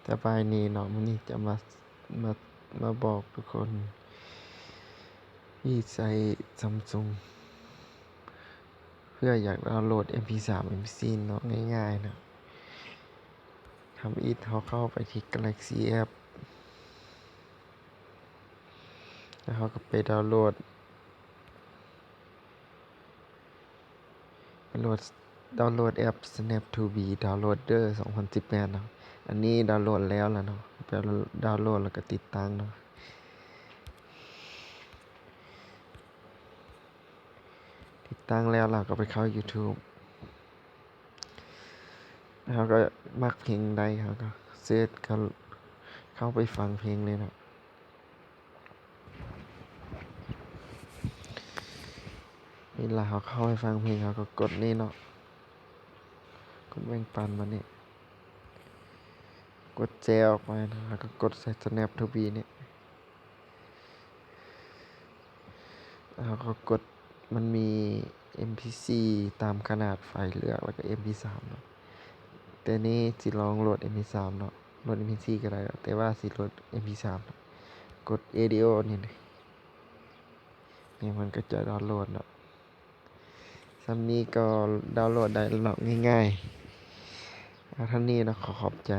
ສະບາຍດີເນາະ, ມື້ນີ້ຈະມາ ມາ ມາບອກທຸກຄົນທີ່ໃຊ້ Samsung ເພື່ອຢາກດາວໂຫຼດ MP ສາມ MP ສີ່ເນາະ, ງ່າຍໆເນາະ. ທຳອິດເຮົາເຂົ້າໄປທີ່ Galaxy App ແລ້ວເຮົາກໍໄປດາວໂຫຼດ ໂຫຼດ ດາວໂຫຼດແອັບ Snap to Be Downloader ສອງພັນສິບແປດເນາະ. ອັນນີ້ດາວໂຫຼດແລ້ວລະເນາະ, ໄປດາວໂຫຼດແລ້ວກໍຕິດຕັ້ງເນາະ. ຕິດຕັ້ງແລ້ວລະກໍໄປເຂົ້າ YouTube. ເຮົາກໍມັກເພງໃດ ເຮົາກໍເສີດ ເຂົ້າ ເຂົ້າໄປຟັງເພງເລີຍເນາະ. ເວລາເຮົາເຂົ້າໄປຟັງເພງ ເຮົາກໍກົດນີ້ເນາະ, ກົດແບ່ງປັນມານີ້, ກົດແຊອອກມາເນາະ, ເຮົາກໍກົດໃສ່ Snap to Be ນີ້. ເຮົາກໍກົດ ມັນມີ MP ສີ່ ຕາມຂະໜາດໃຫ້ເລືອກ ແລ້ວກໍ MP ສາມເນາະ. ແຕ່ນີ້ຊິລອງໂຫຼດ MP ສາມເນາະ, ໂຫຼດ MP ສີ່ ກໍໄດ້ ແຕ່ວ່າຊິໂຫຼດ MP ສາມເນາະ. ກົດ Audio ນີ້ ນີ້ ມັນກໍຈະດາວໂຫຼດເນາະ. ສ່ຳນີ້ກໍດາວໂຫຼດໄດ້ແລ້ວເນາະ, ງ່າຍໆ. ເອົາເທົ່ານີ້ເນາະ, ຂໍຂອບໃຈ.